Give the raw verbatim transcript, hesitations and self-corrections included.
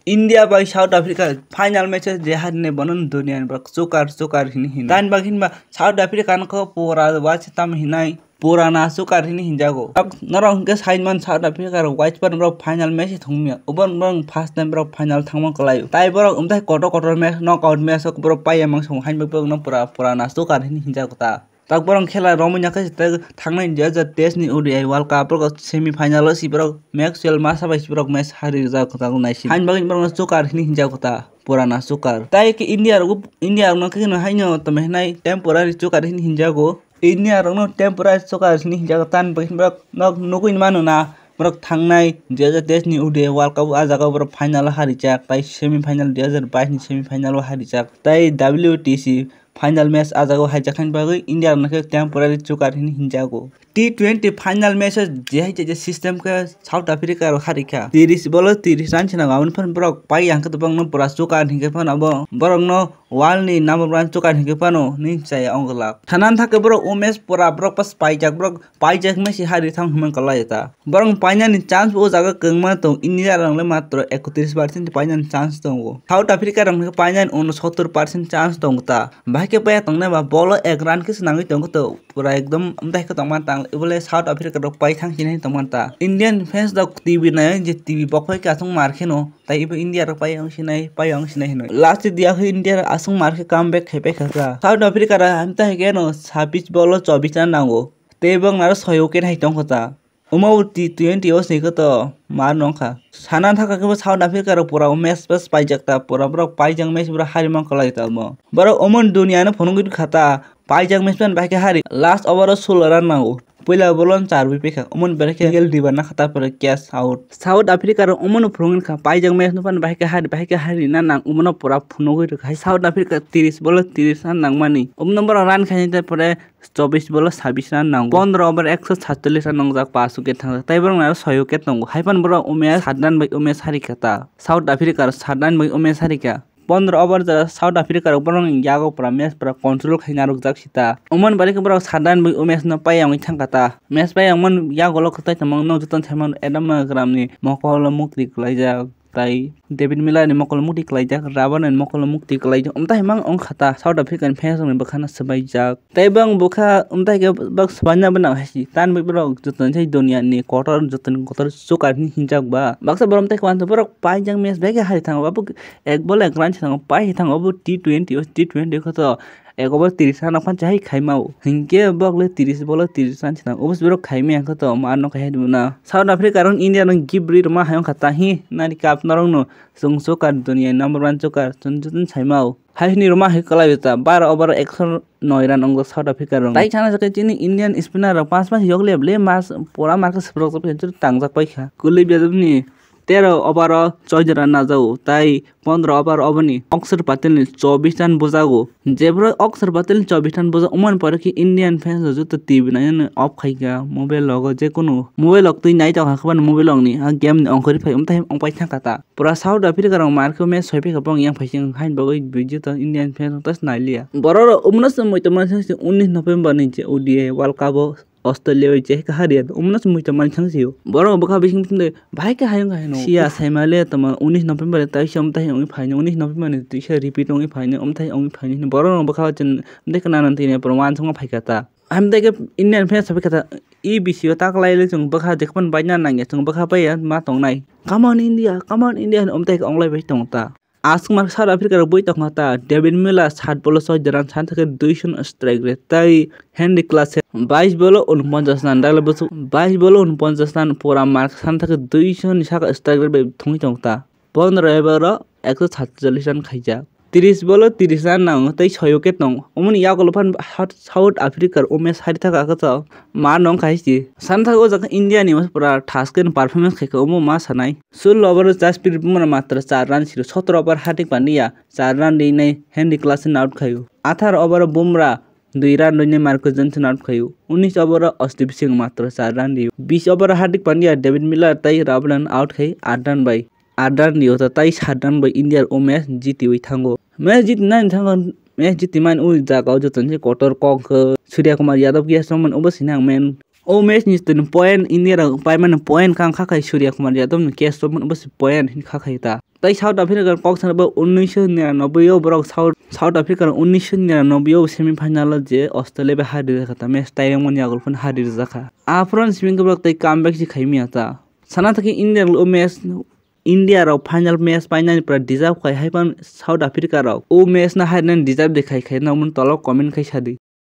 India bai South Africa final match je harinai bono duniani borok chukar chukar hini hino. Tani bagwi hinba South Africa no kho pura watch tam hinai purana chukar hini hinjago. Norok hwnkhe saimano South Africa rok watch pan borok final match thwngmya. Ubon borok first time borok final thangma kwlaio. Tai borok umthai kotor kotor match, knockout match o borok paiya mangsong hainba borok no pura purana chukar hini hinjago ta. Tak borok khela romwi nangkhe tei thangnai dui hajar teis ni O D I World Cup o semi final o si borok Maxwell masa bai si borok match hari rijak kwtal naisi. Hain bagwi borok no chukar hini hinjago ta, purana chukar. Tai khe India rok, India rok no khe haino tamo hinai temporary chukar hini hinjago. India rok no temporary chukar hini hinjago, tan bagwi borok nok nugwi mano na borok thangnai dui hajar teis ni O D I World Cup o ah jaga o borok final o harijak, tai semi final dui hajar bais ni semi final o harijak, tai W T C final match ah jaga o haijaknani bagwi India rokno khe temporary chukar hini hinjago. T twenty final match o je hai je system khe South Africa rok harikha. Tiris bolo tiris run se nango, aboni phano borok pai yang khe borokno pura chukar hinkhe phano abo borokno world ni number one chukar hinkhe phano ni chaya ongla. Thanan thake borok o match pura borok pas paijak, borok paijak match hari thang hwnwi kwlai ta. Borok painani chance o jaga kwbangma tongo, India rok le matro ekotris percent painani chance tongo. South Africa rok hwnkhe painani unsottor percent chance tongo ta. Bahai khe paiya tongnai ba bolo ek run khe se nangwi tongo to, pura ekdom amtai khe tongma tang, ibole South Africa rok pai thang sinai tongma ta. Indian fans rok T V nai je T V bok phai khe aswk mar kheno, tai ibo India rok pai ang sinai, pai ang sinai hinwi. Last dia khe India rok aswk mar khe comeback khai pai kha ta. South Africa rok amtai khe no sabis bolo chobis run nango. Tei bong naro soi wicket hai tongkha ta. Omo T twenty o se koto mar nongkha. Sana thaka khe bo South Africa rok pura o match pass paijak ta, pura borok paijak match borok hari man kwlai ta omo. Borok omo dunia no phunugwi kha ta, paijak match pan bahai khe hari. Last over o sulo run nango. Puila bolo no char wi pekha. Omo ni belai khe Miguel Diba nakha ta pore catch out. South Africa rok omo no phunugwi kha, paijak match no pan bahai khe hari, bahai khe hari na nang omo no pura phunugwi rwkha. South Africa tiris bolo tiris run nangmani. Omo no borok run khaini ta pore chobis bolo sabis run nango. Pondro over ekso satchollis run nongjak, paanch wicket thangjak. Tai borok naro soi wicket tongo. Haiphano borok umesh sat run bai umesh harikha ta. South Africa rok sat run bai umesh harikha. Pondro over jora South Africa rok borok ni yago pura match pura control khai narwkjak sita. Omo ni bagwi khe borok sat run bai umesh no pai wngwi thangkha ta. Match pai wngmani yago lo kwtai tongmani no joto thaiman Adam Gram ni mokol o mukti kwlaijak. Tai David Miller ni mokol mukti kwlaijak, Rabada ni mokol mukti kwlaijak. Amtai mang wngkha ta South Africa ni fans rokni bwkhano swbaijak. Tai bang bwkha amtai khe bak swbaina bwnang hai si. Tan bai borok joto ni sai dunia ni kotor, joto ni kotor chukar hini hinjak ba. Baksa borok amtai khe uansuk borok paijak match bai khe hai thango. Abo ek bol ek run se thango, pai hai thango. Abo T twenty o, T twenty khe to ek over tiris run rok phan chahai khaima o. Hinkhe bok le tiris bolo tiris run se thango. Obo se borok khaimaya khe to mar no khai hai rwna. South Africa rok India no gift ri rwma hai wngkha ta hi nani cup norok no chwng chukar dunia number one chukar chwng joto no saima o. Hai hwnwi rwma hai kwlai ta baro over ekso noi run wngjak South Africa rok. Tai sana se chini Indian spinner rok panch panch yok le ble mas pura mar khe swrwk jak tangjak pai kha. Kwlwi bejak ni tero over o choi run najago tai pondro over oboni Akshar Patel ni chobis run bujago. Jephru Akshar Patel ni chobis run bujak, omoni pore khe Indian fans rok joto T V nainani off khai kha, mobile rogo jekunu mobile rok twi nai tongkha, khe mobile rok ni a game ni ongkhorwi phai, omtai ongpai thangkha ta. Pura South Africa rok mar khe match soi phai kha, bong yang phai se hain bagwi video to Indian fans rok tas nai liya. Borok rok omono se muitu mani se unis November ni je O D I World Cup o Australia bai je kha hariya, omono se muitu mani thang sio. Borok bwkha bising bising de bahai khe hayung hai no. Sia saima le tamo unis November tai som tai ongwi phaini, unis November ni tisa repeat ongwi phaini, omtai ongwi phaini. Borok rok bwkha chen de kana nan tini pura wansukma phai kha ta. Hamtei khe Indian fans sabai kha ta, E B C o ta kwlai le chwng bwkha jekphano baina nangya, chwng bwkha baiya ma tongnai. Come on India, come on India hinwi omtai khe onglai bai tongo ta. Aswk mar South Africa rok bui tongkha ta, David Miller sat bolo choi run, san thake dui shun strike rate, tai Henry Klaasen bais bolo unponchas run, dagla bwswk bais bolo unponchas run pura mar san thake dui shun ni saka strike rate bai thungwi tongkha ta. Pondro over o ekso satchollis run khaijak. Tris bolo tris run nango tei soi wicket tongo. Omoni yagulo phan South Africa rok umesh hari thaka khe to ma nong khai si. San thaka o jaga India ni pura thaske ni performance khai kha omo ma sanai. Sullo over o Jasprit Bumrah matra char run siro, sotoro over Hardik Pandya char run rinai Henrik Klaasen out khaio. Atharo over o Bumrah dui run rinai Marcus Jansen out khaio. Unis over o Arshdeep Singh matra char run rio. Bis over o Hardik Pandya, David Miller tai Rabada out khai at run bai. At run rio ta tai sat run bai India o match jitiwi thango. Match jitinani thango, match jitimani o jaga o joto ni kotor kok khe Surya Kumar Yadav khe songmani obo sinai ang men. O match ni tini point India rok paimani point kang kha khai Surya Kumar Yadav ni catch rok bo se point hin kha khai ta. Tai South Africa rok kok sana bo unnish niranoboi o borok South, South Africa rok unnish niranoboi o semi final o je Australia bai hari rijak kha ta, match tai rok mani agol phano hari rijak kha. Aphuru simi borok tai comeback se khai manya ta. Sana thaki India rok o match, India rok final match painani pura deserve khai, hai phano South Africa rok o match no harinani deserve de khai khai, nokmani tolok comment khai sadi.